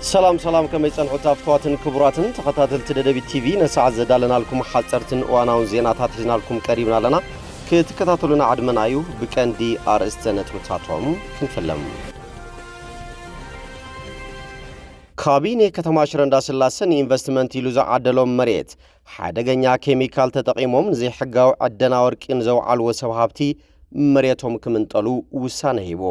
ሰላም ሰላም፣ ከመይ ጸንሑ ኣፍተዋትን ክቡራትን ተኸታተልቲ ደደቢት ቲቪ? ነሰዓት ዘዳለናልኩም ሓጸርትን እዋናውን ዜናታት ሒዝናልኩም ቀሪብና ኣለና። ክትከታተሉና ዕድመና እዩ። ብቀንዲ ኣርእስተ ነጥብታቶም ክንፍለም። ካቢኔ ከተማ ሽረ እንዳስላሰ ንኢንቨስትመንት ኢሉ ዝዓደሎም መሬት ሓደገኛ ኬሚካል ተጠቒሞም ንዘይሕጋዊ ዕደና ወርቂ ንዘውዓልዎ ሰብ ሃብቲ መሬቶም ክምንጠሉ ውሳነ ሂቡ።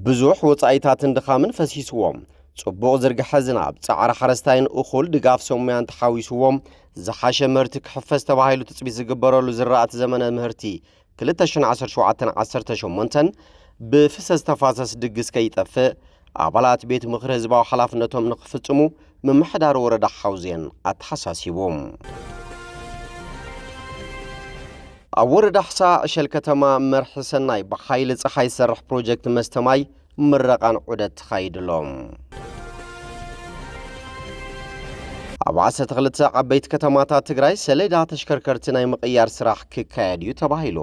ብዙሕ ወጻኢታትን ድኻምን ፈሲስዎም፣ ጽቡቕ ዝርግሐ ዝናብ፣ ጻዕሪ ሓረስታይን እኹል ድጋፍ ሰሙያን ተሓዊስዎም፣ ዝሓሸ ምህርቲ ክሕፈስ ተባሂሉ ትጽቢት ዝግበረሉ ዝራእቲ ዘመነ ምህርቲ ክልተ ሽሕን ዓሰርተ ሸውዓተን ዓሰርተ ሸሞንተን ብፍሰስ ተፋሰስ ድግስ ከይጠፍእ ኣባላት ቤት ምኽሪ ህዝባዊ ሓላፍነቶም ንኽፍጽሙ ምምሕዳር ወረዳ ሓውዜን ኣተሓሳሲቡ። ኣብ ወረዳ ሕሳ ዕሸል ከተማ መርሒ ሰናይ ብሓይሊ ጸሓይ ዝሰርሕ ፕሮጀክት መስተ ማይ ምረቓን ዑደት ተኻይድሎም። ኣብ ዓሰርተ ክልተ ዓበይቲ ከተማታት ትግራይ ሰሌዳ ተሽከርከርቲ ናይ ምቕያር ስራሕ ክካየድ እዩ ተባሂሉ።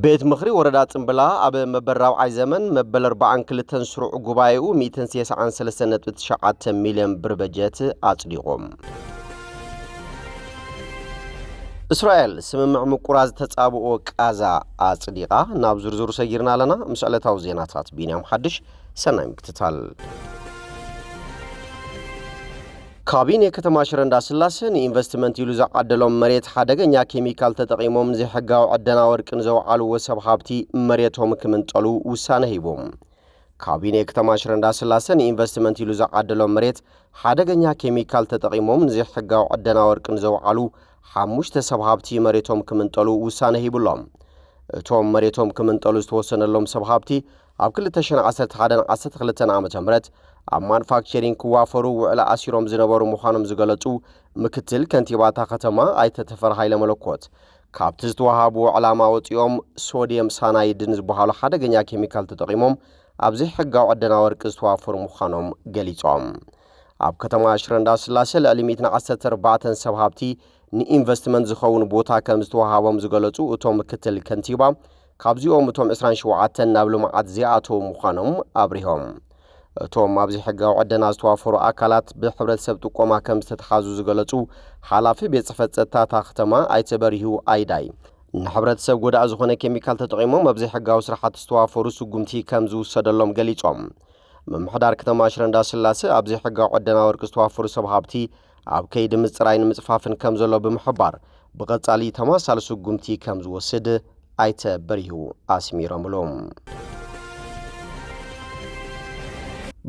ቤት ምኽሪ ወረዳ ጽምብላ ኣብ መበል ራብዓይ ዘመን መበል ኣርባዓን ክልተን ስሩዕ ጉባኤኡ ሚእትን ስሳን ሰለስተን ነጥቢ ትሽዓተ ሚልዮን ብር በጀት ኣጽዲቑ። እስራኤል ስምምዕ ምቁራጽ ተጻብኦ ቃዛ ኣጽዲቓ። ናብ ዝርዝሩ ሰጊርና ኣለና። ምስ ዕለታዊ ዜናታት ቢንያም ሓድሽ፣ ሰናይ ምክትታል። ካቢኔ ከተማ ሽረ እንዳስላሰ ንኢንቨስትመንት ኢሉ ዝዓደሎም መሬት ሓደገኛ ኬሚካል ተጠቒሞም ዘይሕጋዊ ዕደና ወርቂ ንዘውዓልዎ ሰብ ሃብቲ መሬቶም ክምንጠሉ ውሳነ ሂቡ። ካቢኔ ከተማ ሽረ እንዳስላሰ ንኢንቨስትመንት ኢሉ ዝዓደሎም መሬት ሓደገኛ ኬሚካል ተጠቒሞም ንዘይሕጋዊ ዕደና ወርቂ ንዘውዓሉ ሓሙሽተ ሰብ ሃብቲ መሬቶም ክምንጠሉ ውሳነ ሂቡ ኣሎ። እቶም መሬቶም ክምንጠሉ ዝተወሰነሎም ሰብ ሃብቲ ኣብ ክልተ ሽሕን ዓሰርተ ሓደን ዓሰርተ ክልተን ዓመተ ምህረት ኣብ ማኑፋክቸሪንግ ክዋፈሩ ውዕል ኣሲሮም ዝነበሩ ምዃኖም ዝገለጹ ምክትል ከንቲባ እታ ከተማ ኣይተ ተፈራ ሃይለ መለኮት፣ ካብቲ ዝተዋሃብዎ ዕላማ ወጺኦም ሶድየም ሳናይድን ዝበሃሉ ሓደገኛ ኬሚካል ተጠቒሞም ኣብ ዘይሕጋዊ ዕደና ወርቂ ዝተዋፈሩ ምዃኖም ገሊጾም። ኣብ ከተማ ሽረ እንዳስላሴ ልዕሊ ሚእትን ዓሰርተ ኣርባዕተን ሰብ ሃብቲ ንኢንቨስትመንት ዝኸውን ቦታ ከም ዝተዋሃቦም ዝገለጹ እቶም ምክትል ከንቲባ፣ ካብዚኦም እቶም ዕስራን ሸውዓተን ናብ ልምዓት ዘይኣተዉ ምዃኖም ኣብሪሆም። እቶም ኣብ ዘይሕጋዊ ዕደና ዝተዋፈሩ ኣካላት ብሕብረተሰብ ጥቆማ ከም ዝተተሓዙ ዝገለጹ ሓላፊ ቤት ጽሕፈት ጸጥታ እታ ከተማ ኣይተ በሪሁ ኣይዳይ፣ ንሕብረተሰብ ጎዳኢ ዝኾነ ኬሚካል ተጠቒሞም ኣብ ዘይሕጋዊ ስራሓት ዝተዋፈሩ ስጉምቲ ከም ዝውሰደሎም ገሊጾም። ምምሕዳር ከተማ ሽረ እንዳስላሰ ኣብ ዘይሕጋዊ ዕደና ወርቂ ዝተዋፈሩ ሰብ ሃብቲ ኣብ ከይዲ ምጽራይን ምጽፋፍን ከም ዘሎ ብምሕባር፣ ብቐጻሊ ተመሳሳሊ ስጉምቲ ከም ዝወስድ ኣይተ በሪሁ ኣስሚሮምሉ።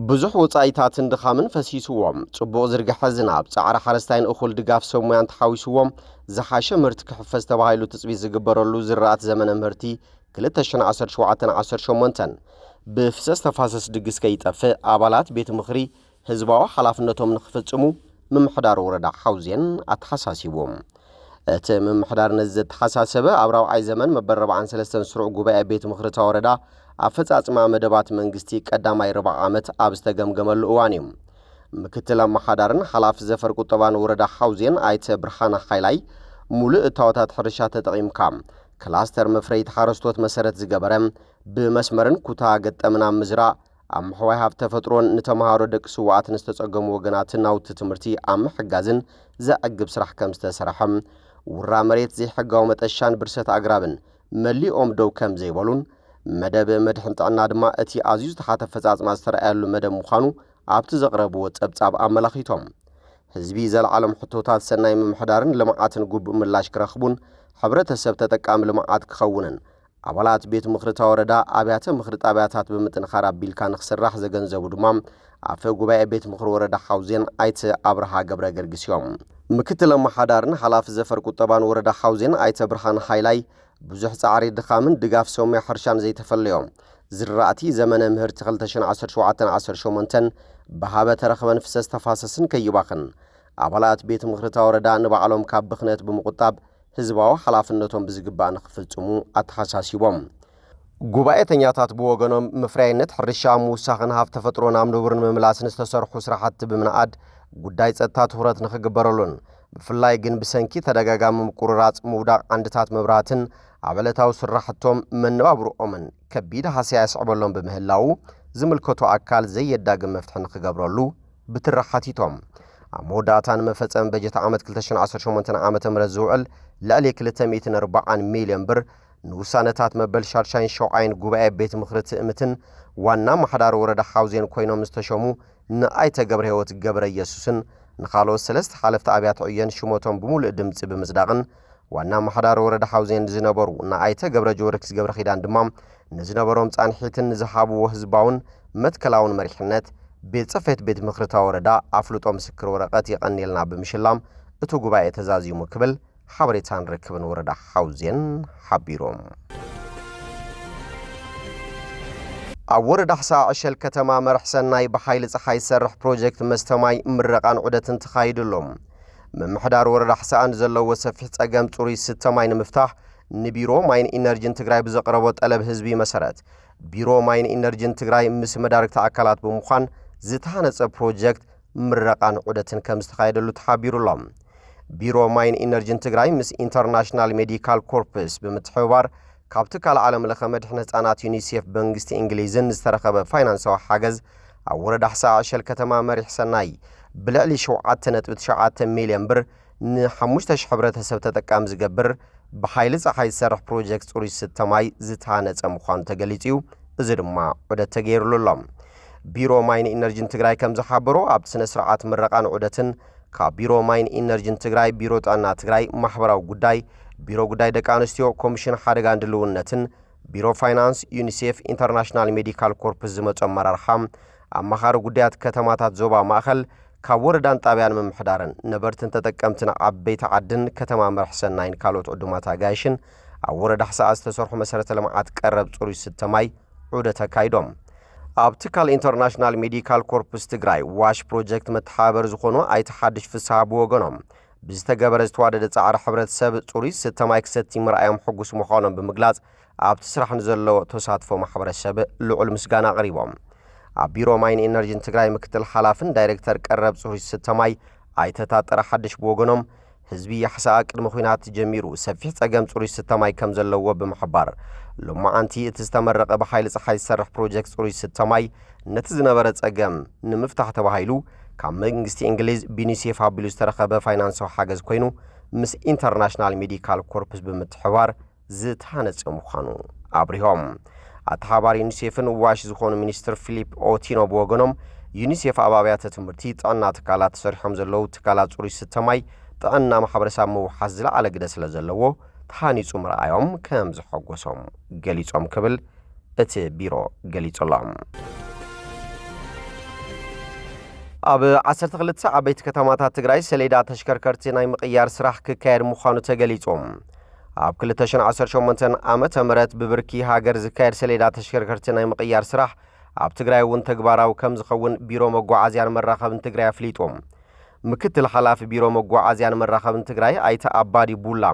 ብዙሕ ወጻኢታትን ድኻምን ፈሲስዎም፣ ጽቡቕ ዝርግሐ ዝናብ፣ ጻዕሪ ሓረስታይን እኹል ድጋፍ ሰብ ሞያን ተሓዊስዎም፣ ዝሓሸ ምህርቲ ክሕፈስ ተባሂሉ ትጽቢት ዝግበረሉ ዝራእቲ ዘመነ ምህርቲ ክልተ ሽሕን ዓሰርተ ሸውዓተን ዓሰርተ ሸሞንተን ብፍሰስ ተፋሰስ ድግስ ከይጠፍእ ኣባላት ቤት ምኽሪ ህዝባዊ ሓላፍነቶም ንኽፍጽሙ ምምሕዳር ወረዳ ሓውዜን ኣተሓሳሲቡ። እቲ ምምሕዳር ነዚ ዘተሓሳሰበ ኣብ ራብዓይ ዘመን መበል ኣርባዓን ሰለስተን ስሩዕ ጉባኤ ቤት ምኽሪ እታ ወረዳ ኣፈጻጽማ መደባት መንግስቲ ቀዳማይ ርብዓ ዓመት ኣብ ዝተገምገመሉ እዋን እዩ። ምክትል ኣመሓዳርን ሓላፊ ዘፈር ቁጠባን ወረዳ ሓውዜን ኣይተ ብርሃነ ሓይላይ፣ ሙሉእ እታወታት ሕርሻ ተጠቒምካ ክላስተር መፍረይቲ ሓረስቶት መሰረት ዝገበረ ብመስመርን ኩታ ገጠምን ኣብ ምዝራእ ኣብ ምሕዋይ ሃብቲ ተፈጥሮን ንተምሃሮ ደቂ ስውኣትን ዝተጸገሙ ወገናትን ናውቲ ትምህርቲ ኣብ ምሕጋዝን ዘዕግብ ስራሕ ከም ዝተሰርሐ፣ ውራ መሬት ዘይሕጋዊ መጠሻን ብርሰት ኣግራብን መሊኦም ደው ከም ዘይበሉን መደብ መድሕን ጥዕና ድማ እቲ ኣዝዩ ዝተሓተ ኣፈጻጽማ ዝተረኣየሉ መደብ ምዃኑ ኣብቲ ዘቕረብዎ ጸብጻብ ኣመላኺቶም። ህዝቢ ዘልዓሎም ሕቶታት ሰናይ ምምሕዳርን ልምዓትን ግቡእ ምላሽ ክረኽቡን ሕብረተሰብ ተጠቃሚ ልምዓት ክኸውንን ኣባላት ቤት ምኽሪ እታ ወረዳ ኣብያተ ምኽሪ ጣብያታት ብምጥንኻር ኣቢልካ ንክስራሕ ዘገንዘቡ ድማ ኣፈ ጉባኤ ቤት ምኽሪ ወረዳ ሓውዜን ኣይተ ኣብርሃ ገብረ ገርግስ እዮም። ምክትል ኣመሓዳርን ሓላፊ ዘፈር ቁጠባን ወረዳ ሓውዜን ኣይተ ብርሃን ሃይላይ፣ ብዙሕ ጻዕሪ ድኻምን ድጋፍ ሰሙያ ሕርሻን ዘይተፈለዮም ዝራእቲ ዘመነ ምህርቲ ክልተ ሽሕን ዓሰርተ ሸውዓተን ዓሰርተ ሸሞንተን ብሃበ ተረኽበን ፍሰስ ተፋሰስን ከይባኽን ኣባላት ቤት ምኽሪ እታ ወረዳ ንባዕሎም ካብ ብኽነት ብምቑጣብ ህዝባዊ ሓላፍነቶም ብዝግባእ ንኽፍጽሙ ኣተሓሳሲቦም። ጉባኤተኛታት ብወገኖም፣ ምፍራይነት ሕርሻ ምውሳኽን ሃብቲ ተፈጥሮ ናብ ንቡር ንምምላስን ዝተሰርሑ ስራሕቲ ብምንኣድ፣ ጉዳይ ጸጥታ ትኹረት ንኽግበረሉን ብፍላይ ግን ብሰንኪ ተደጋጋሚ ምቁርራጽ ምውዳቕ ዓንድታት መብራህትን ኣብ ዕለታዊ ስራሕቶም መነባብርኦምን ከቢድ ሃስያ የስዕበሎም ብምህላዉ፣ ዝምልከቶ ኣካል ዘየዳግም መፍትሒ ንክገብረሉ ብትሪ ሓቲቶም። ኣብ መወዳእታ፣ ንመፈጸሚ በጀት ዓመት ክልተ ሽሕን ዓሰርተ ሸሞንተን ዓመተ ምህረት ዝውዕል ልዕሊ ክልተ ሚእትን ኣርባዓን ሚልዮን ብር ንውሳነታት መበል ሻድሻይን ሸውዓይን ጉባኤ ቤት ምኽሪ ትእምትን ዋና ኣመሓዳሪ ወረዳ ሓውዜን ኮይኖም ዝተሸሙ ንኣይተ ገብረህይወት ገብረየሱስን ንኻልኦት ሰለስተ ሓለፍቲ ኣብያተ ዕዮን ሽሞቶም ብምሉእ ድምጺ ብምጽዳቕን፣ ዋና ኣመሓዳሪ ወረዳ ሓውዜን ዝነበሩ ንኣይተ ገብረ ጊዮርጊስ ገብረ ኪዳን ድማ፣ ንዝነበሮም ጻንሒትን ንዝሃብዎ ህዝባውን መትከላውን መሪሕነት፣ ቤት ጽሕፈት ቤት ምኽሪ እታ ወረዳ ኣፍልጦ ምስክር ወረቐት የቐንየልና ብምሽላም፣ እቲ ጉባኤ ተዛዚሙ ክብል ሓበሬታን ርክብን ወረዳ ሓውዜን ሓቢሩ። ኣብ ወረዳ ሕሳእ ዕሸል ከተማ መርሕ ሰናይ ብሓይሊ ጸሓይ ዝሰርሕ ፕሮጀክት መስተ ማይ ምረቓን ዑደትን ተኻይዱ ኣሎ። ምምሕዳር ወረዳ ሕሳእ ንዘለዎ ሰፊሕ ጸገም ጽሩይ ስተ ማይ ንምፍታሕ፣ ንቢሮ ማይን ኢነርጂን ትግራይ ብዘቕረቦ ጠለብ ህዝቢ መሰረት፣ ቢሮ ማይን ኢነርጂን ትግራይ ምስ መዳርግቲ ኣካላት ብምዃን ዝተሃነጸ ፕሮጀክት ምረቓን ዑደትን ከም ዝተኻየደሉ ተሓቢሩ ኣሎ። ቢሮ ማይን ኢነርጂን ትግራይ ምስ ኢንተርናሽናል ሜዲካል ኮርፕስ ብምትሕብባር፣ ካብ ትካል ዓለም ለኸ መድሕን ህፃናት ዩኒሴፍ መንግስቲ እንግሊዝን ዝተረኸበ ፋይናንሳዊ ሓገዝ፣ ኣብ ወረዳ ሕሳእ ዕሸል ከተማ መሪሕ ሰናይ ብልዕሊ ሸውዓተ ነጥቢ ትሽዓተ ሚልዮን ብር ንሓሙሽተ ሽሕ ሕብረተሰብ ተጠቃሚ ዝገብር ብሓይሊ ጸሓይ ዝሰርሕ ፕሮጀክት ጽሩይ ዝስተ ማይ ዝተሃነጸ ምዃኑ ተገሊጹ እዩ። እዚ ድማ ዑደት ተገይሩሉ ኣሎ። ቢሮ ማይን ኢነርጂን ትግራይ ከም ዝሓበሮ፣ ኣብቲ ስነ ስርዓት ምረቓን ዑደትን ካብ ቢሮ ማይን ኢነርጂን ትግራይ፣ ቢሮ ጥዕና ትግራይ፣ ማሕበራዊ ጉዳይ፣ ቢሮ ጉዳይ ደቂ ኣንስትዮ፣ ኮሚሽን ሓደጋን ድልውነትን፣ ቢሮ ፋይናንስ፣ ዩኒሴፍ፣ ኢንተርናሽናል ሜዲካል ኮርፕስ ዝመፁ ኣመራርሓ፣ ኣማኻሪ ጉዳያት ከተማታት ዞባ ማእኸል፣ ካብ ወረዳን ጣብያን ምምሕዳርን ነበርትን ተጠቀምትን ዓበይቲ ዓድን ከተማ መርሕ ሰናይን ካልኦት ዕዱማት ኣጋይሽን ኣብ ወረዳ ሕሳኣ ዝተሰርሑ መሰረተ ልምዓት ቀረብ ፅሩይ ዝስተ ማይ ዑደት ኣካይዶም። ኣብ ትካል ኢንተርናሽናል ሜዲካል ኮርፕስ ትግራይ ዋሽ ፕሮጀክት መተሓባበሪ ዝኾኑ ኣይተ ሓድሽ ፍስሃ ብወገኖም፣ ብዝተገበረ ዝተዋደደ ፃዕሪ ሕብረተሰብ ፅሩይ ዝስተ ማይ ክሰቲ ምርኣዮም ሕጉስ ምዃኖም ብምግላፅ፣ ኣብቲ ስራሕ ንዘሎ ተሳትፎ ማሕበረሰብ ልዑል ምስጋና ኣቕሪቦም። ኣብ ቢሮ ማይን ኢነርጂን ትግራይ ምክትል ሓላፍን ዳይሬክተር ቀረብ ፅሩይ ዝስተ ማይ ኣይተ ታጠረ ሓድሽ ብወገኖም፣ ህዝቢ የሕሰኣ ቅድሚ ኲናት ጀሚሩ ሰፊሕ ጸገም ጽሩይ ዝስተ ማይ ከም ዘለዎ ብምሕባር፣ ሎማዓንቲ እቲ ዝተመረቐ ብሓይሊ ጸሓይ ዝሰርሕ ፕሮጀክት ጽሩይ ዝስተ ማይ ነቲ ዝነበረ ጸገም ንምፍታሕ ተባሂሉ ካብ መንግስቲ እንግሊዝ ብዩኒሴፍ ኣቢሉ ዝተረኸበ ፋይናንሳዊ ሓገዝ ኮይኑ፣ ምስ ኢንተርናሽናል ሜዲካል ኮርፕስ ብምትሕባር ዝተሃነጸ ምዃኑ ኣብሪሆም። ኣተሓባሪ ዩኒሴፍን ዋሽ ዝኾኑ ሚኒስትር ፊሊፕ ኦቲኖ ብወገኖም፣ ዩኒሴፍ ኣብ ኣብያተ ትምህርቲ፣ ጥዕና ትካላት፣ ተሰሪሖም ዘለዉ ትካላት ጽሩይ ዝስተ ማይ ጥዕና ማሕበረሰብ ምውሓስ ዝለዓለ ግደ ስለ ዘለዎ፣ ተሃኒጹ ምርኣዮም ከም ዘሐጎሶም ገሊጾም ክብል እቲ ቢሮ ገሊጹ ኣሎ። ኣብ ዓሰርተ ክልተ ዓበይቲ ከተማታት ትግራይ ሰሌዳ ተሽከርከርቲ ናይ ምቕያር ስራሕ ክካየድ ምዃኑ ተገሊጹ። ኣብ ክልተ ሽሕን ዓሰርተ ሸሞንተን ዓመተ ምህረት ብብርኪ ሃገር ዝካየድ ሰሌዳ ተሽከርከርቲ ናይ ምቕያር ስራሕ ኣብ ትግራይ እውን ተግባራዊ ከም ዝኸውን ቢሮ መጓዓዝያን መራኸብን ትግራይ ኣፍሊጡ። ምክትል ሓላፊ ቢሮ መጓዓዝያን መራኸብን ትግራይ ኣይተ ኣባዲ ቡላ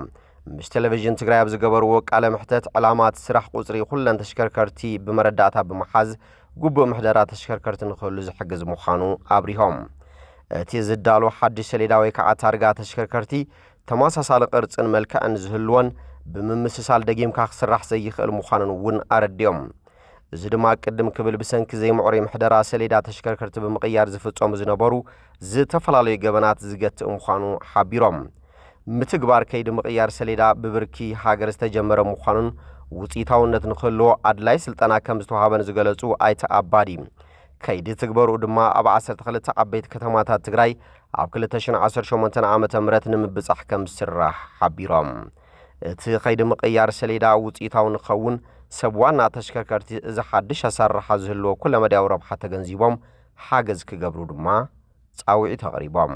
ምስ ቴሌቪዥን ትግራይ ኣብ ዝገበርዎ ቃለ መሕተት፣ ዕላማ እቲ ስራሕ ቁፅሪ ኩለን ተሽከርከርቲ ብመረዳእታ ብምሓዝ ግቡእ ምሕደራ ተሽከርከርቲ ንክህሉ ዝሕግዝ ምዃኑ ኣብሪሆም። እቲ ዝዳሎ ሓድሽ ሰሌዳ ወይ ከዓ ታርጋ ተሽከርከርቲ ተመሳሳሊ ቅርፅን መልክዕን ዝህልዎን ብምምስሳል ደጊምካ ክስራሕ ዘይኽእል ምዃኑን እውን ኣረዲኦም። እዚ ድማ ቅድም ክብል ብሰንኪ ዘይምዕሩይ ምሕደራ ሰሌዳ ተሽከርከርቲ ብምቕያር ዝፍጸሙ ዝነበሩ ዝተፈላለዩ ገበናት ዝገትእ ምዃኑ ሓቢሮም። ምትግባር ከይዲ ምቕያር ሰሌዳ ብብርኪ ሃገር ዝተጀመረ ምዃኑን ውፅኢታውነት ንክህልዎ ኣድላይ ስልጠና ከም ዝተዋሃበን ዝገለፁ ኣይተ ኣባዲ፣ ከይዲ ትግበርኡ ድማ ኣብ ዓሰርተ ክልተ ዓበይቲ ከተማታት ትግራይ ኣብ ክልተ ሽሕን ዓሰርተ ሸሞንተን ዓመተ ምህረት ንምብጻሕ ከም ዝስራሕ ሓቢሮም። እቲ ከይዲ ምቕያር ሰሌዳ ውፅኢታዊ ንክኸውን ሰብ ዋና ተሽከርከርቲ እዚ ሓድሽ ኣሰራርሓ ዝህልዎ ኩለመዳያዊ ረብሓ ተገንዚቦም ሓገዝ ክገብሩ ድማ ፃውዒት ኣቕሪቦም።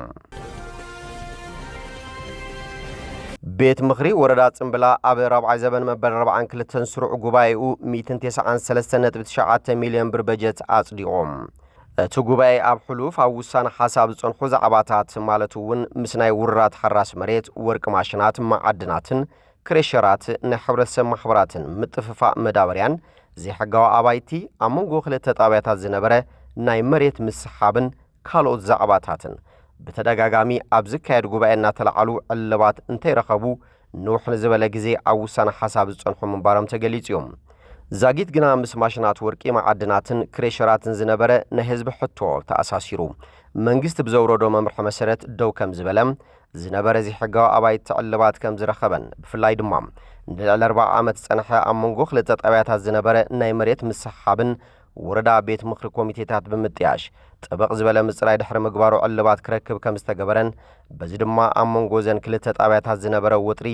ቤት ምኽሪ ወረዳ ጽምብላ ኣብ ራብዓይ ዘበን መበል ኣርባዓን ክልተን ስሩዕ ጉባኤኡ ሚእትን ተስዓን ሰለስተን ነጥቢ ትሽዓተ ሚልዮን ብር በጀት ኣጽዲቑ። እቲ ጉባኤ ኣብ ሕሉፍ ኣብ ውሳነ ሓሳብ ዝጸንሑ ዛዕባታት ማለት እውን ምስ ናይ ውርራት ሓራስ መሬት፣ ወርቂ ማሽናት፣ መዓድናትን ክሬሸራት፣ ናይ ሕብረተሰብ ማሕበራትን ምጥፍፋእ መዳበርያን ዘይሕጋዊ ኣባይቲ፣ ኣብ መንጎ ክልተ ጣብያታት ዝነበረ ናይ መሬት ምስሓብን ካልኦት ዛዕባታትን ብተደጋጋሚ ኣብ ዝካየድ ጉባኤ እናተለዓሉ ዕልባት እንተይረኸቡ ንውሕ ንዝበለ ግዜ ኣብ ውሳነ ሓሳብ ዝጸንሑ ምንባሮም ተገሊጹ እዩ። ዛጊት ግና ምስ ማሽናት ወርቂ፣ መዓድናትን ክሬሸራትን ዝነበረ ናይ ህዝቢ ሕቶ ተኣሳሲሩ፣ መንግስቲ ብዘውረዶ መምርሒ መሰረት ደው ከም ዝበለ፣ ዝነበረ ዘይሕጋዊ ኣባይቲ ዕልባት ከም ዝረኸበን፣ ብፍላይ ድማ ንልዕሊ ኣርባዓ ዓመት ዝጸንሐ ኣብ መንጎ ክልተ ጣብያታት ዝነበረ ናይ መሬት ምስሕሓብን ወረዳ ቤት ምኽሪ ኮሚቴታት ብምጥያሽ ጥብቕ ዝበለ ምጽራይ ድሕሪ ምግባሩ ዕልባት ክረክብ ከም ዝተገበረን፣ በዚ ድማ ኣብ መንጎ እዘን ክልተ ጣብያታት ዝነበረ ወጥሪ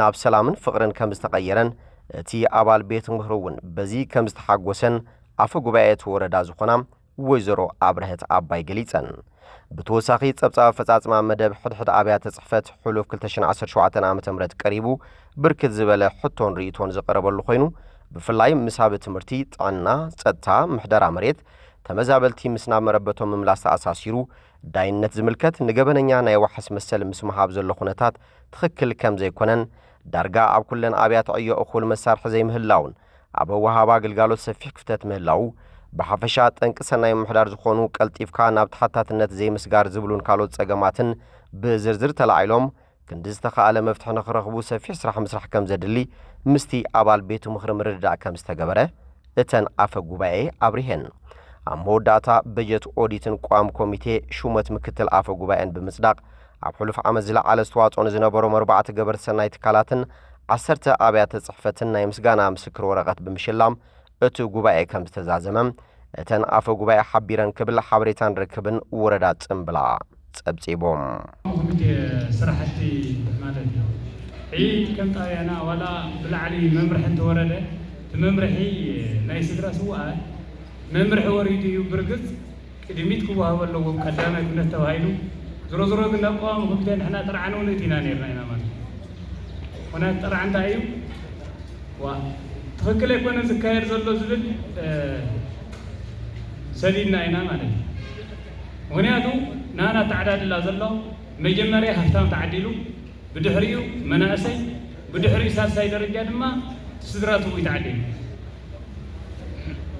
ናብ ሰላምን ፍቕርን ከም ዝተቐየረን፣ እቲ ኣባል ቤት ምኽሪ እውን በዚ ከም ዝተሓጎሰን ኣፈ ጉባኤ እቲ ወረዳ ዝኾና ወይዘሮ ኣብርሀት ኣባይ ገሊጸን። ብተወሳኺ፣ ጸብጻብ ኣፈጻጽማ መደብ ሕድሕድ ኣብያተ ጽሕፈት ሕሉፍ ክልተ ሽሕን ዓሰርተ ሸውዓተን ዓመተ ምህረት ቀሪቡ ብርክት ዝበለ ሕቶን ርእይቶን ዝቐረበሉ ኮይኑ፣ ብፍላይ ምስ ኣብ ትምህርቲ፣ ጥዕና፣ ጸጥታ፣ ምሕደራ መሬት፣ ተመዛበልቲ ምስ ናብ መረበቶም ምምላስ ተኣሳሲሩ ዳይነት ዝምልከት ንገበነኛ ናይ ዋሕስ መሰል ምስ ምሃብ ዘሎ ኩነታት ትኽክል ከም ዘይኮነን፣ ዳርጋ ኣብ ኩለን ኣብያተ ዕዮ እኹል መሳርሒ ዘይምህላውን ኣብ ኣወሃህባ ግልጋሎት ሰፊሕ ክፍተት ምህላዉ፣ ብሓፈሻ ጠንቂ ሰናይ ምምሕዳር ዝኾኑ ቀልጢፍካ ናብ ተሓታትነት ዘይምስጋር ዝብሉን ካልኦት ጸገማትን ብዝርዝር ተላዒሎም፣ ክንዲ ዝተኻእለ መፍትሒ ንኽረኽቡ ሰፊሕ ስራሕ ምስራሕ ከም ዘድሊ ምስቲ ኣባል ቤት ምኽሪ ምርድዳእ ከም ዝተገበረ እተን ኣፈ ጉባኤ ኣብሪሀን። ኣብ መወዳእታ በጀት ኦዲትን ቋሚ ኮሚቴ ሹመት ምክትል ኣፈ ጉባኤን ብምጽዳቕ፣ ኣብ ሕሉፍ ዓመት ዝለዓለ ኣስተዋጽኦ ንዝነበሮም ኣርባዕተ ገበርቲ ሰናይ ትካላትን ዓሰርተ ኣብያተ ጽሕፈትን ናይ ምስጋና ምስክር ወረቐት ብምሽላም እቲ ጉባኤ ከም ዝተዛዘመ እተን ኣፈ ጉባኤ ሓቢረን ክብል ሓበሬታን ርክብን ወረዳ ጽምብላ ጸብጺቦም። ኮሚቴ ስራሕቲ ማለት እዩ። ሕጂ ከም ጣብያና ዋላ ብላዕሊ መምርሒ እንተወረደ፣ እቲ መምርሒ ናይ ስድራ ስውኣት መምርሒ ወሪዱ እዩ። ብርግጽ ቅድሚት ክወሃቦ ኣለዎም ቀዳማይ ኩነት ተባሂሉ። ዝሮ ዝሮ ግን ናብ ቀዋሚ ኮሚቴ ንሕና ጥርዓን እውን እቲና ነርና ኢና ማለት እዩ። ምኽንያቱ ጥርዓን እንታይ እዩ? ዋ፣ ትኽክል ኣይኮነ ዝካየድ ዘሎ ዝብል፣ እ፣ ሰዲድና ኢና ማለት እዩ። ምኽንያቱ ናና ተዓዳድላ ዘሎ መጀመርያ ሃፍታም ተዓዲሉ፣ ብድሕሪኡ መናእሰይ፣ ብድሕሪኡ ሳልሳይ ደረጃ ድማ ስድራ ስውእ ተዓዲሉ።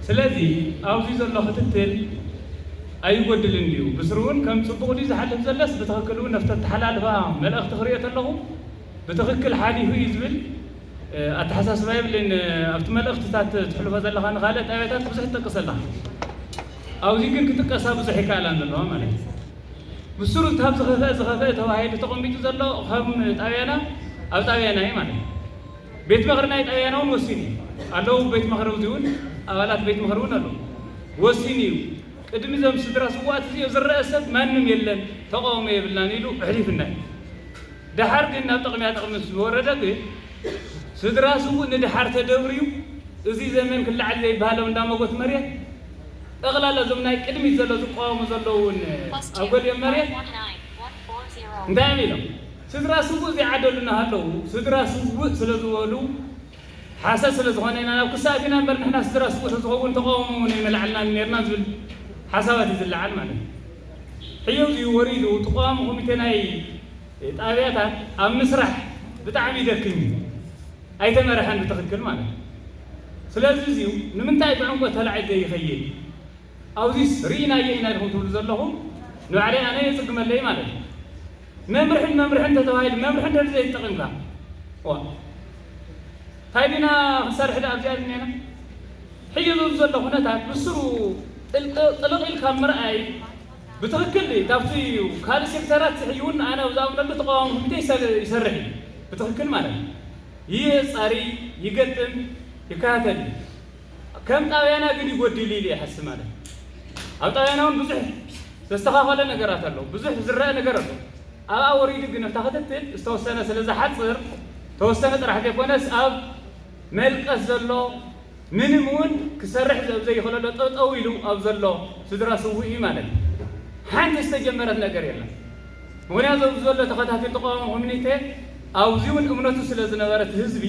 ስለዚ ኣብዚ ዘሎ ክትትል ኣይጎድልን ድዩ? ብስሩ እውን ከም ጽቡቕ ድዩ ዝሓልፍ ዘለስ ብትኽክል እውን ነፍተ ተሓላልፋ መልእኽቲ ክሪኦ ተለኹ ብትኽክል ሓሊፉ እዩ ዝብል፣ እ፣ ኣተሓሳስባ የብልን። ኣብቲ መልእኽትታት ትሕልፎ ዘለኻ ንኻልእ ጣብያታት ብዙሕ ትጠቅስ ኣለኻ። ኣብዚ ግን ክጥቀሳ ብዙሕ ይከኣላን ዘለዋ ማለት እዩ። ብስሩ ካብ ዝኸፍአ ዝኸፍአ ተባሂሉ ተቐሚጡ ዘሎ ከም ጣብያና ኣብ ጣብያና እዩ ማለት እዩ። ቤት ምኽሪ ናይ ጣብያና እውን ወሲኑ እዩ። ኣለዉ ቤት ምኽሪ እዚ እውን ኣባላት ቤት ምኽሪ እውን ኣለዉ። ወሲኑ እዩ። ቅድሚ እዞም ስድራ ስውኣት እዚኦ ዝረአ ሰብ ማንም የለን፣ ተቃውሞ የብልናን ኢሉ ኣሕሊፉና እዩ። ደሓር ግን ናብ ጥቕሚያ ጥቕሚ ምስ ወረደ ግን ስድራ ስውእ ንደሓር ተደብርዩ እዚ ዘመን ክለዓል ዘይበሃሎም እንዳ መጎት መሬት ጠቕላላ እዞም ናይ ቅድሚት ዘሎ ዝቃወሙ ዘለውን ኣብ ገሊኦም መሬት እንታይ እዮም ኢሎም ስድራ ስውእ ዘይዓደሉና ኣለዉ። ስድራ ስውእ ስለ ዝበሉ ሓሰ ስለ ዝኾነ ኢና ናብ ክሳብ ኢና እምበር ንሕና ስድራ ስውእ ተዝኸውን ተቃውሞ እውን ኣይመልዓልናን ነርና ዝብል ሓሳባት እዩ ዝለዓል ማለት እዩ። ሕዮ እዚ ወሪዱ ተቃዋሚ ኮሚቴ ናይ ጣብያታት ኣብ ምስራሕ ብጣዕሚ ይደክም እዩ። ኣይተመርሐን ብትኽክል ማለት እዩ። ስለዚ እዚዩ ንምንታይ ብዕምቆት ተላዒል ዘይኸይድ? ኣብዚስ ርኢናዮ ኢና ኢኹም ትብሉ ዘለኹም ንባዕለይ ኣነ የጽግመለይ ማለት እዩ። መምርሕን መምርሕን ተተባሂሉ መምርሒ እንተ ዘይተጠቒምካ ዋ እንታይ ዲና ክንሰርሕ ዳ ኣብዚኣ ድኔና? ሕጂ እዚ ዘሎ ኩነታት ብስሩ ጥልቅ- ጥልቕ ኢልካ ምርኣይ ብትኽክል ካብቲ ካልእ ሴክተራት ሕጂ እውን ኣነ ኣብ ዝኣምነሉ ተቃዋሚ ኮሚቴ ይሰ- ይሰርሕ እዩ ብትኽክል ማለት እዩ። ይጻሪ ይገጥም ይከታተል እዩ። ከም ጣብያና ግን ይጎድል ኢሉ ይሓስብ ማለት እዩ። ኣብ ጣብያና እውን ብዙሕ ዘስተኻኸለ ነገራት ኣሎ፣ ብዙሕ ዝረአ ነገር ኣሎ። ኣብኣ ወሪዱ ግን ኣብታ ክትትል ዝተወሰነ ስለ ዝሓፅር ተወሰነ ጥራሕ ዘይኮነስ ኣብ መልቀስ ዘሎ ምንም እውን ክሰርሕ ኣብ ዘይኽእለሉ ጠጠው ኢሉ ኣብ ዘሎ ስድራ ስውእ እዩ ማለት እዩ። ሓንቲ ዝተጀመረት ነገር የለን። ምኽንያቱ ኣብዚ ዘሎ ተኸታተል ተቃዋሚ ኮሚኒቴ ኣብዚ እውን እምነቱ ስለ ዝነበረ እቲ ህዝቢ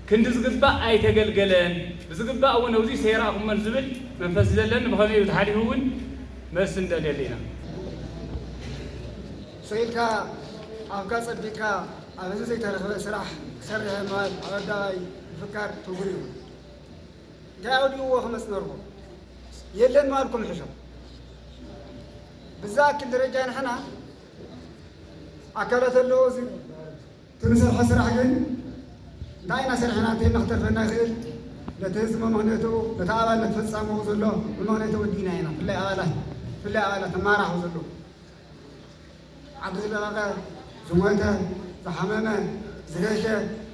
ክንዲ ዝግባእ ኣይተገልገለን፣ ብዝግባእ እውን ኣብዚ ሰይራእኹመን ዝብል መንፈስ እዩ ዘለኒ። ብኸመይ እዩ ተሓሊፉ እውን መልሲ ንደልየሉ ኢና። ሰይልካ ኣፍካ ጸቢቕካ ኣብ ህዝቢ ዘይተረኽበ ስራሕ ክሰርሕ ምባል ኣብ ኣደባባይ ምፍካር ትርጉም እዩ። እንታይ ኣውዲእዎ ክመጽእ ነርዎ የለን ምባልኩም ሕሾ። ብዛ ኣክል ደረጃ ንሕና ኣካላት ኣለዎ እዚ እቲ ንሰርሖ ስራሕ ግን እንታይ ኢና ሰሪሕና እንተይልና ክተርፈና ይኽእል። ነቲ ህዝቢ መመኽነይትኡ፣ ነቲ ኣባል ነቲ ፈጻምኡ ዘሎ መመኽነይትኡ ወዲእና ኢና። ብፍላይ ኣባላት፣ ብፍላይ ኣባላት ኣመራርሓ ዘሎ ዓዲ ዝለቐቐ፣ ዝሞተ፣ ዝሓመመ፣ ዝገሸ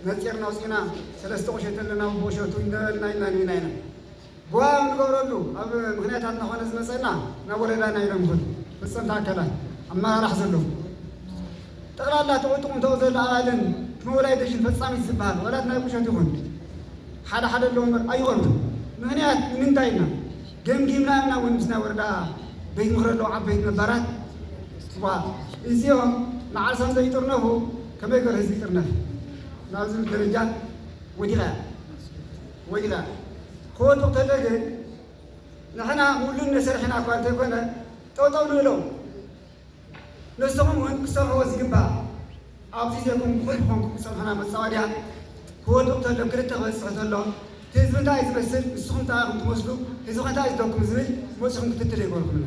ነጺርና ኣውጺእና፣ ሰለስተ ቁሸት ኣለና፣ ብቁሸቱ ይነበልና ኢልና ንብና ኢና። ብዋም ንገብረሉ ኣብ ምኽንያታት እናኾነ ዝመፀና ናብ ወረዳና ኢና ንኸዱ። ፈፀምቲ ኣካላት ኣመራራሕ ዘለዉ ጠቕላላ ተቐጥቑም ተው ዘሎ ኣባልን ሞባይላይዜሽን ፈፃሚት ዝበሃል ዋላት ናይ ቁሸት ይኹን ሓደ ሓደ ኣለዉ እምበር ኣይቐርቡን። ምኽንያት ንምንታይ ኢልና ገምጊምና ኢና እውን ምስ ናይ ወረዳ ቤት ምኽሪ ኣለዉ ዓበይቲ ነባራት ዋ እዚኦም ንዓርሶም ዘይጥርነፉ ከመይ ገር ህዝቢ ይጥርነፍ ናብ ዝብል ደረጃ ወዲቓ ወዲቓ ክወድቕ ተሎ ግን ንሕና ሙሉእ ነሰርሕና እኳ እንተይኮነ ጠውጠው ንብሎም። ንስኹም እውን ክሰርሕዎ ዝግባእ ኣብዚ ዘይኮንኩም ኩልኹም ክጸንሑና መጻወድያ ክወድቕ ተሎ ክልተ ክበጽሕ ተሎ እቲ ህዝቢ እንታይ እዩ ዝመስል ንስኹም እንታይ ኢኹም ትመስሉ ህዝቢ እንታይ እዩ ዝደኩም ዝብል መጽኹም ክትትል ይገርኩምና።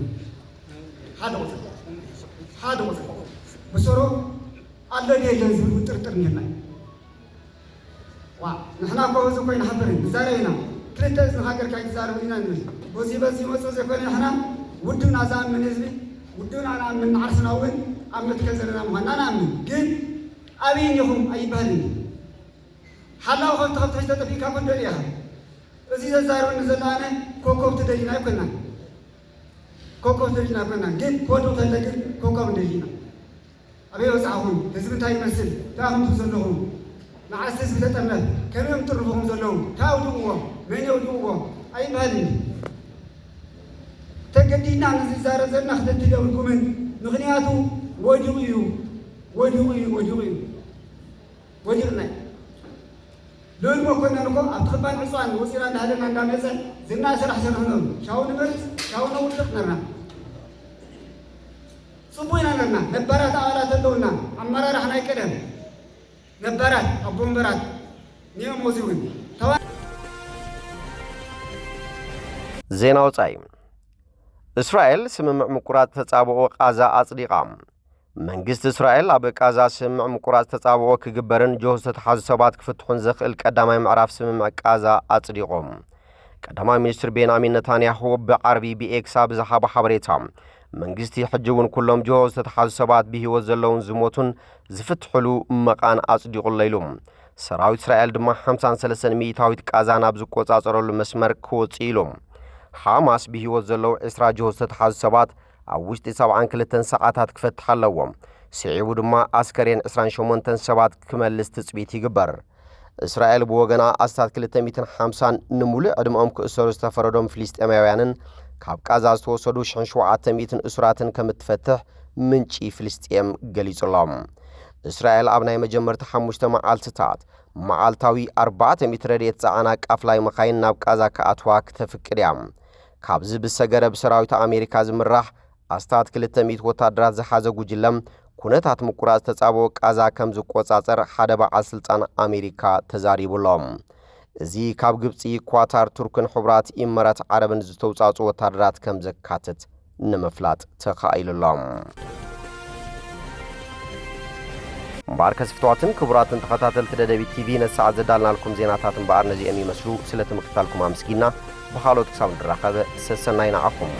ሓደ ቁፅር ሓደ ቁፅር ብሰሮ ኣሎ ድየ የለን ዝብል ጥርጥር እኒሀና እዩ። ዋ ንሕና እኮ እዚ እኮ ይንሓብር ንዛረብ ኢና ክልተ እዝኒ ሃገር ካይትዛረቡ ኢና ንብል። በዚ በዚ መፁ ዘይኮነ ንሕና ውድብና ዝኣምን ህዝቢ ውድብና ንኣምን ንዓርስና እውን ኣብ መትከል ዘለና ምዃንና ንኣምን። ግን ኣበይ እኒኹም ኣይበሃልን እዩ። ሓላው ከብቲ ከብቲ ሕጂ ተጠፊእካ ኮን ደሊኻ እዚ ዘዛርበኒ ዘሎ ኣነ ኮኮብ ትደሊና ኣይኮንና ኮኮብ ትደሊና ኣይኮንና ግን ኮዶ ተለ ግን ኮኮብ እንደሊና ኣበይ በጻሕኹም ህዝቢ እንታይ ይመስል እንታይ ኣኹምቱ ዘለኹም መዓስ ህዝቢ ተጠርነፍ ከመዮም ጥርፍኹም ዘለዉ እንታይ ኣውድቕዎ መን የውድቕዎ ኣይበሃልን ተገዲድና ንዝዛረብ ዘለና ክትትል የብልኩምን ምኽንያቱ ወዲቑ እዩ ወዲቑ እዩ ወዲቑ እዩ ወዲቕና እዩ ልብል መኮነን እኮ ኣብቲ ክባን ዕፅዋን ወፂና እንዳሃለና እንዳመፀ ዝና ስራሕ ሰርሑ ነሩ ሻው ንመርፅ ሻው ነውድቕ ነርና ፅቡቅ ኢና ነርና ነባራት ኣባላት ኣለውና ኣመራራሕ ናይ ቀደም ነባራት ኣቦ ወንበራት ኒኦም ወዚ እውን ተባ ዜና ወፃኢ እስራኤል ስምምዕ ምቁራፅ ተፃብኦ ቃዛ ኣፅዲቓ መንግስቲ እስራኤል ኣብ ቃዛ ስምምዕ ምቁራፅ ተፃብኦ ክግበርን ጅሆ ዝተተሓዙ ሰባት ክፍትሑን ዘኽእል ቀዳማይ ምዕራፍ ስምምዕ ቃዛ ኣፅዲቑ። ቀዳማይ ሚኒስትር ቤንያሚን ነታንያሁ ብዓርቢ ብኤክስ ኣብ ዝሃቦ ሓበሬታ፣ መንግስቲ ሕጂ እውን ኩሎም ጅሆ ዝተተሓዙ ሰባት ብህይወት ዘለውን ዝሞቱን ዝፍትሕሉ መቓን ኣፅዲቑ ኣሎ ኢሉ። ሰራዊት እስራኤል ድማ ሓምሳን ሰለስተን ሚእታዊት ቃዛ ናብ ዝቆጻጸረሉ መስመር ክወፅእ ኢሉ። ሓማስ ብህይወት ዘለዉ ዕስራ ጅሆ ዝተተሓዙ ሰባት ኣብ ውሽጢ ሰብዓን ክልተን ሰዓታት ክፈትሕ ኣለዎ። ስዒቡ ድማ ኣስከሬን ዕስራን ሸሞንተን ሰባት ክመልስ ትጽቢት ይግበር። እስራኤል ብወገና ኣስታት ክልተ ሚእትን ሓምሳን ንምሉእ ዕድመኦም ክእሰሩ ዝተፈረዶም ፍልስጤማውያንን ካብ ቃዛ ዝተወሰዱ ሽሕን ሸውዓተ ሚእትን እሱራትን ከም እትፈትሕ ምንጪ ፍልስጤም ገሊጹ ኣሎ። እስራኤል ኣብ ናይ መጀመርታ ሓሙሽተ መዓልትታት መዓልታዊ ኣርባዕተ ሚእቲ ረድኤት ዝጸዓና ቃፍላይ መኻይን ናብ ቃዛ ክኣትዋ ክተፍቅድ እያ። ካብዚ ብዝሰገረ ብሰራዊት ኣሜሪካ ዝምራሕ ኣስታት ክልተ ሚእቲ ወታደራት ዝሓዘ ጉጅለ ኩነታት ምቁራጽ ተጻብኦ ቃዛ ከም ዝቆጻጸር ሓደ በዓል ስልጣን ኣሜሪካ ተዛሪቡ ኣሎ። እዚ ካብ ግብጺ፣ ኳታር፣ ቱርክን ሕቡራት ኢመራት ዓረብን ዝተውጻጹ ወታደራት ከም ዘካትት ንምፍላጥ ተኻኢሉ ኣሎ። እምበኣር ከስፍትዋትን ክቡራትን ተኸታተልቲ ደደቢት ቲቪ ነሰዓት ዘዳልናልኩም ዜናታት እምበኣር ነዚኦም ይመስሉ። ስለ ትምክታልኩም ኣመስጊና ብኻልኦት ክሳብ ንራኸብ ሰሰናይ ንዓኹም።